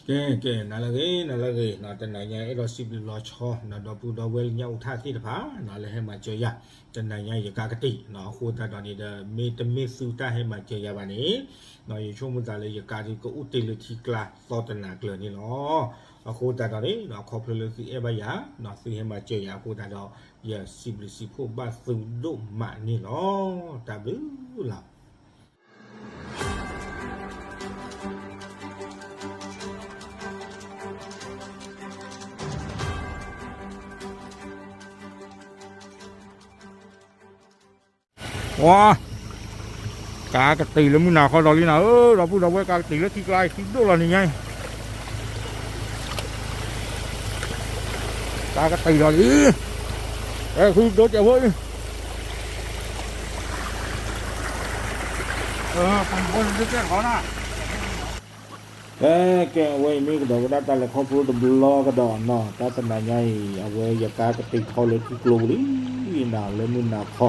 ကဲ ကဲ နၤလၢအဂ့ၤ နၤလၢအဂ့ၤ တနၤညါအဲၣ်ဒိးစံးဘျုးလီၤဆီ ဒီပုၢ်ဒီဝဲၢ်လၢညါအိၣ်ထၣ်သ့ၣ်တဖၣ် လၢဟဲမၤစၢၤယၤ တနၤညါယကါကတံာ် အဃိသတးဒီးန့ၣ်ဒီး မ့တမ့ၢ်သုတၢ်ဟဲမၤစၢၤယၤဘၣ်န့ၣ် ယဆိကမိၣ်သးလၢယကါဒုးကအိၣ်တ့ၢ်လၢထံကျါသီတနၤကျၢၤန့ၣ်လီၤ. အဃိသတးဒီးန့ၣ် ခီဖျိလၢသုအဲၣ်ဘၣ်ယၤ သုဟဲမၤစၢၤယၤအဃိသတးဒီး ယစံးဘျုးစံးဖှိၣ်ဘၣ်သုဒိၣ်မးန့ၣ်လီၤ. တၢ်ဘျုးလီၤ. ဝါ ကါကတံာ်လၢမုၢ်နၤခီဒီးလံနၤဧၢ, ဒီပုၢ်ဒီဝဲၢ် ကါကတံာ်လၢထံကျါအံၤ ထံဒိၣ်လီၤန့ၣ်ညါအံၤ, ကါကတံာ်လီၤလံ, အဲ ဃုဒိၣ်ကဲးဖိအံၤ ကဲကဲ အဝဲအံၤမ့ၢ်ကဒီးဝဲဒၣ်တၢ်လဲၤခီဖျိတဘျီကဒီးနီၤ, တၢ်တနၤညါအံၤ အဝဲယကါကတံာ်ထီလၢထံကျိပူၤလံ, နၤလၢမုၢ်နၤခီ,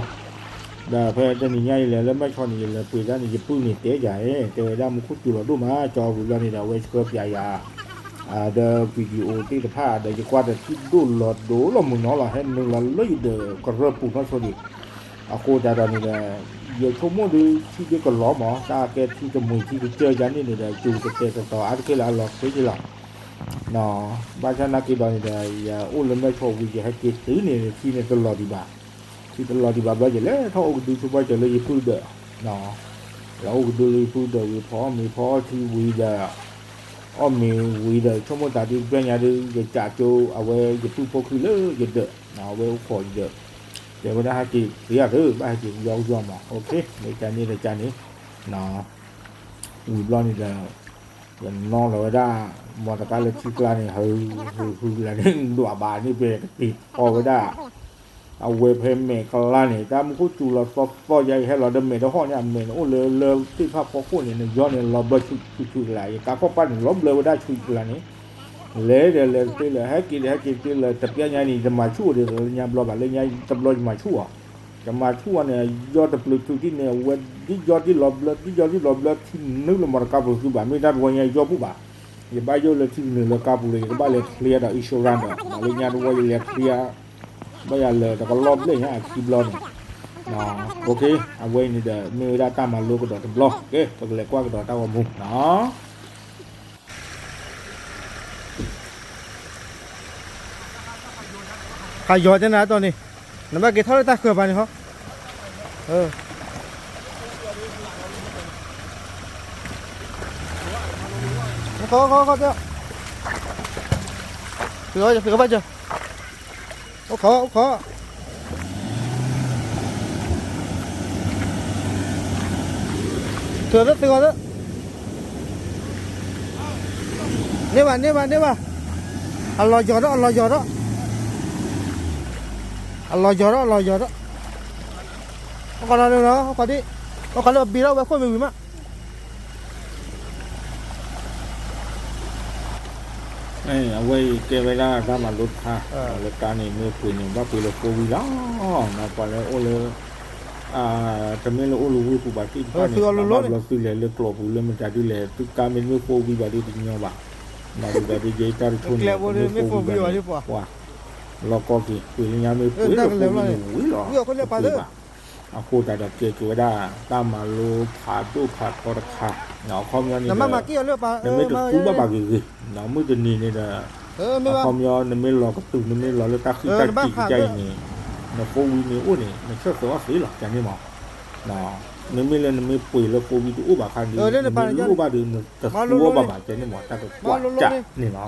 ဒီးဖဲတနံၤညါအံၤလဲၤလၢ မဲၢ်ဆီး န့ၣ် ယလဲၤပှ့ၤတၢ်န့ၣ် ယပုၢ်န့ၣ်တဲယၤ, တဲဝဲဒၣ်မူခိၣ်စူၤလီၤဒိၣ်မး, ကၠီဝံၤဘျီန့ၣ်ဒီး အဝဲဆှၢပျးယၤ ဒီး video သ့ၣ်တဖၣ်ဒီး ယကွၢ်ဒီးထံဒိၣ်လီၤဒိၣ်လီၤမုၢ်နီၤလီၤ, ဟဲနုာ်လီၤလၢယဒၢးကရၢၢ်ပူၤနီၢ်ဆိဒံး, အဃိသတးဒီးန့ၣ်ဒီး ယဆိကမိၣ်ဒုးထံဒုးကလီၤမး, တၢ်ကဲထံတမှံၤထံကစၢၢ်ယါန့ၣ်န့ၣ်ဒီး စူၤကတဲာ်ကတီၤအါတက့ၢ်လၢအလီၤဃ့က့ၤလီၤ. ဘၣ်ဆၣ်နာ်က့ဒီးန့ၣ်ဒီး ယအိၣ်လၢ မဲၢ်ဆီး ဝံၤ ယဟဲက့ၤတုၤန့ၣ် ထံန့ၣ်တလီၤဒံးဘၣ်, ထံတလီၤဒံးဘၣ်ဘျီ ယလဲၤထီၣ်အိၣ်ကဒုဆိပာ်စၢၤလၢယပုၢ်ဒၢး, လဲၤအိၣ်ကဒုလၢယပုၢ်ဒၢးဝံၤ ဖီအီၣ်မ့ၤဖီအီၣ်ထံဝံၤဒီး အီၣ်မ့ၤဝံၤဒီး ဆိကမိၣ်သးဒုး ဘျဲၣ်ညါဒုး ယကးကၠိ အဝဲယပုၢ်ဖိခုလၢယဒၢး, အဝဲအိၣ်ခိးယဒၢး, တဲဝဲဒၣ်ဟဲက့ၤသ့ဧါသ့ ဘၣ်ဟဲက့ၤကယီကယီမး, မ့ၢ်ကန့ၣ်ဒီးကန့ၣ်, ဝံၤဘျီန့ၣ်ဒီး ယနီၣ်လီၤဝဲဒၣ် မီတကါလၢထံကျါန့ၣ် ဟု ဟု ဟုလၢန့ၣ် ဒွးဘၣ်န့ၣ် ပကတ့ၢ်ထီၣ်ဝဲဒၣ် အဝဲဖဲမဲာ်ကျါန့ၣ် တၢ်မူခိၣ်စူၤလီၤသီသီယါအံၤ ဟဲလီၤဒီးမဲာ်တဟီၣ်န့ၣ် အမဲာ်န့ၣ်အိၣ်လၢလၢသ့ၣ်ဖးဖီခိၣ်န့ၣ် နယီန့ၣ်လီၤဘျၢဆူၣ်ဆူၣ်ကလါ, ယကါခီၣ်ပၢ်န့ၣ် လီၤဘျၢဝဲဒၣ်ဆူၣ်ကလါန့ၣ်, လဲၤဒီးလဲၤတသ့လၢၤ ဟဲက့ၤဒီးဟဲက့ၤတသ့လၢၤ တပျၢ်ညါန့ၣ် တမၤဆူၣ်အီၤဒီးလၢညါဘျီဘၣ် လၢညါတဘျီယမၤဆူၣ်အီၤ, ယမၤဆူၣ်အီၤန့ၣ် ယီတပျုၤထူတံၢ်န့ၣ် အဝဲဒ်ယီဒ်လီၤဘျၢ ဒ်ယီဒ်လီၤဘျၢ ထံနုာ်လၢမီတကါပူၤသုဘၣ် မ့ၢ်တၢ်တဝီညါယီပူၤဘၣ်, ယဘၣ်ယိၣ်လၢထံတနုာ်လၢကါပူၤလၢ ယကဘၣ်လဲၤ clear ဒီး insurance ဒီး လၢညါတဝီယလဲၤ clear ဘၣ်ယၤလၢတကလီၢ်ဘျဲၣ်ညါအခံဘျီန့ၣ်, အဝဲအံၤန့ၣ်ဒီး မ့ၢ်ဝဲဒၣ်တၢ်မၤလိကဒီးတဘျီ, ကဲ ပကလဲၤကွၢ်ကဒီးတၢ်ဂီၤမူနီၤ. ဟးယီၤကနၤအတီၢ်န့ၣ်, နဘၣ်က့ၤထီၣ်လၢတၢ်ဃၢၤပၤန့ၣ်ဟီ, အိၣ်ခိး အိၣ်ခိး အိၣ်ခိး, သုးအီၣ် သုးအီၣ်ဘၣ်စၢၤ, အိၣ်ခိး အိၣ်ခိး, သုးအီၣ် သုးအီၣ် န့ၢ်ဘၣ် န့ၢ်ဘၣ် န့ၢ်ဘၣ်, အလီၤယီၤဒီး အလီၤယီၤဒီး, အလီၤယီၤဒီး အလီၤယီၤဒီး, အိၣ်ခိးလီၤလၢ အိၣ်ခိးဒံး, အိၣ်ခိးလၢအဘံထီၣ်ဝဲခိၣ်မ့ၢ်ဝံၤမး အဝဲအံၤကဲဝဲဒၣ်တၢ်မၤလိတခါ, လၢကါန့ၣ်မ့ၢ်ပှ့ၤန့ၣ် ဘၣ်ပှ့ၤလၢ four wheel လီၤ, ပှၤလၢအိၣ်လၢ တမ့ၢ်လၢအိၣ်လၢဝ့ၢ်ပူၤဘၣ်သ့ၣ်တဖၣ်န့ၣ် ဘၣ်ဘျီသုလဲၤလၢကျိာ်ပူၤလၢမတၤဒုလဲၣ် သုကါမ့တမ့ၢ် four wheel ဘၣ်ဒုတညီဘၣ်, ဒီးဒ်ယတၢ်တဆိန့ၣ် တမ့ၢ် four wheel ဘၣ်န့ၣ် ပှၤ လီၤကီက့ၤ ပှ့ၤလၢညါမ့ၢ်ပှ့ၤလၢ four wheel န့ၣ် ဝံၤလီၤ တသ့ဘၣ်, အဃိသတးဒီးကဲက့ၤဝဲဒၣ် တၢ်မၤလိဖးဒိၣ်ဖးထီတခါ, အခီပညီန့ၣ်ဒီး နမ့ၢ်တသူဘၣ်ဘၣ်ဂ့ၤဂ့ၤ, မုၢ်တနံၤန့ၣ်ဒီး အခီပညီ နမ့ၢ်လီၤကတုၤ နမ့ၢ်လီၤလၢတၢ်ဃံၣ်တၢ်တံၢ်ကစၢ်အံၤန့ၣ် န four wheel မ့ၢ်အိၣ်န့ၣ် နဆၢၣ်သၢအီၣ်သ့လီၤ ကန့ၣ်မး, မ့မ့ၢ်လၢနမ့ၢ်ပှ့ၤလၢ four wheel တအိၣ်ဘၣ်ခါဒီး နမ့ၢ်လိၣ်ဘၣ်ဒီး နတသူအီၣ်ဘၣ်ဘၣ် ကန့ၣ်မး တၢ်ကကွၢ်ကၢ်န့ၣ်လီၤ.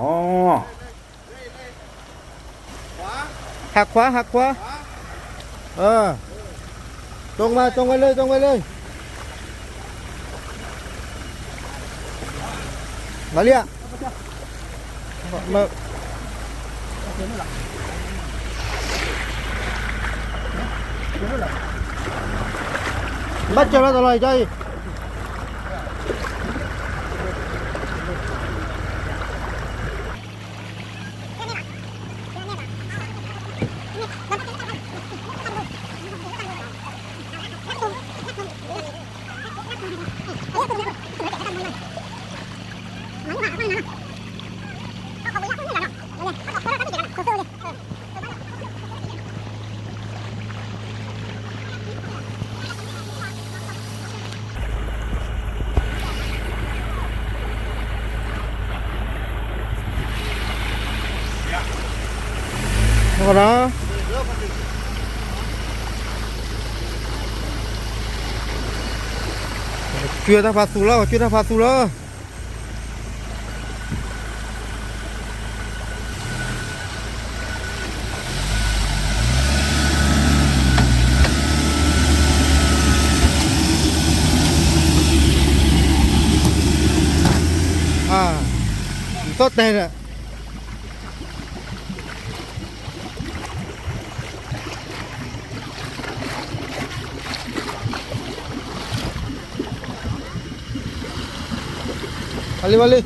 ဟးခွါ ဟးခွါ, တံၢ်ဝဲ တံၢ်ဝဲလၢ တံၢ်ဝဲလၢ မၤလံဧါ, ဘၣ်စၢၤလီၤတလီၤအံၤ ကၠီအံၤ ဒီး ကၠွတၢ်ဖးသူလီၤ, ကၠွတၢ်ဖးသူလီၤ. အါ, နသီၣ်တဲဒီး ဝဲလံ, ဝဲလံ.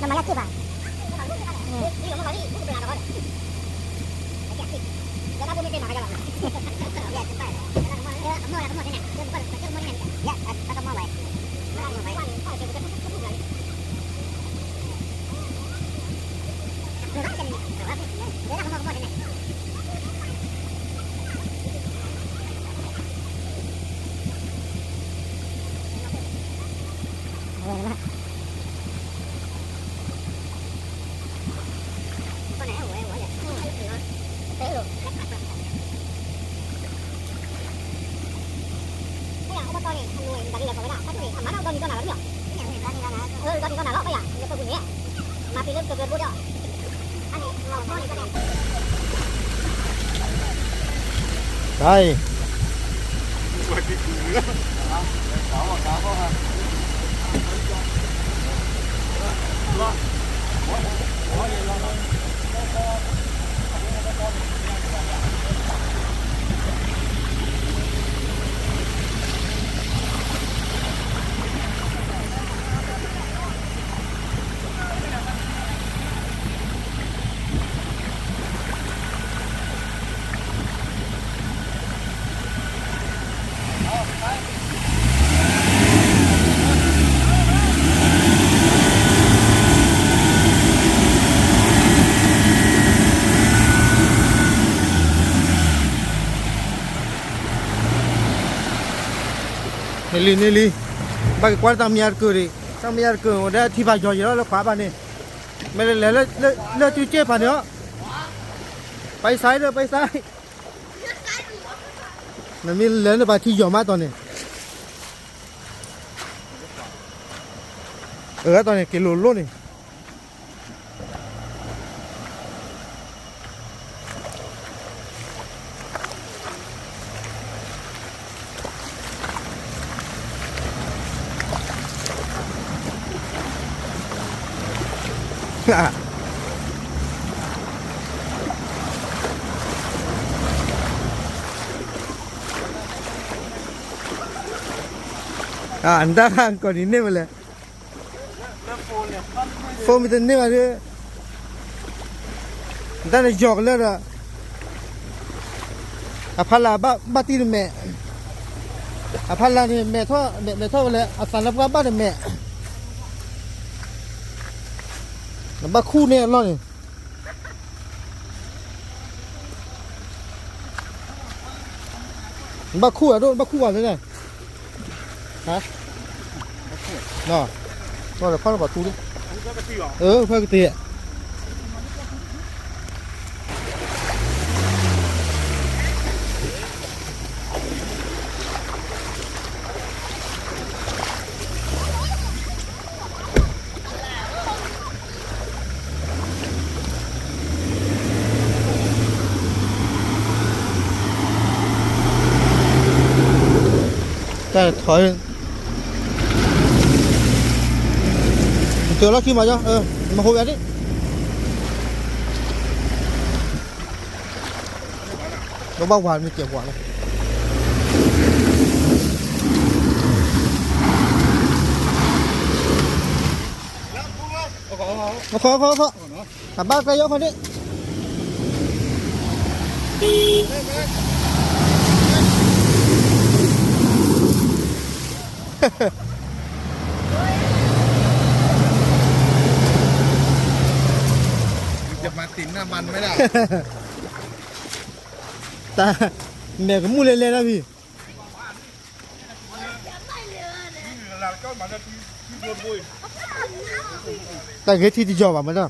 နမၤလၢက့ၤဘၣ်. န့ၢ်လံ န့ၢ်လံ, ဘၣ်က့ၤကွၢ်တၢ်မံယါတကၢၢ်ဒံး, တၢ်မံယါတကၢၢ်အိၣ်ဒီးထံဖးယီၤယံၤလီၤလၢခွးဘၣ်န့ၣ်, မ့ၢ်လဲၤလၢ လၢတုၤကဲဖးန့ၣ်လီၤ, ပၢ်ဆါဒီး ပၢ်ဆါ, နမ့ၢ်လဲၤလၢပှၤထံယီၤမးတီၤန့ၣ်, အတီၤန့ၣ် က့ၤလိာ်လိၣ်န့ၣ် နတၢ်ကီၢ်နံၤန့ၢ်ဝဲလဲၣ်, ဖိမ့ၢ်တန့ၢ်ဘၣ်ဒီး နတၢ်န့ၣ်ယီၤကလၢာ်ဒီး အဖီလာ်ဘၣ်တံၢ်တမဲာ်, အဖီလာ်န့ၣ်မဲာ်ထီၣ် မဲာ်ထီၣ်ဝဲလၢအသးလၢပှၢ်ဘၣ်တမဲာ်, နဘၣ်ခူၣ်န့ၢ်အလီၢ်န့ၣ် နဘၣ်ခူၣ်အဒိၣ် နဘၣ်ခူၣ်ဝဲလဲၣ်, ဟါ, ဖီၣ်လၢပှၤတူၢ်လံ, ဖဲကတ့ၢ် အ ထီၣ်, နတုၤလီၢ်ခံမး, မၤဟိဝဲဒၣ်, ဘၣ်ဝၤမ့ၢ်ကဲပှၤလီၤ, ခီခီခီ, အဘၣ်ကျဲယီၢ်ခီန့ၣ် တၢ်မဲာ်ကမူၣ်လဲၤလဲၤလီၤဖံ, တၢ်ဂ့ၤထံတယီၤဘၣ်မ့ၢ်နီၤ, ဝံၤလံ.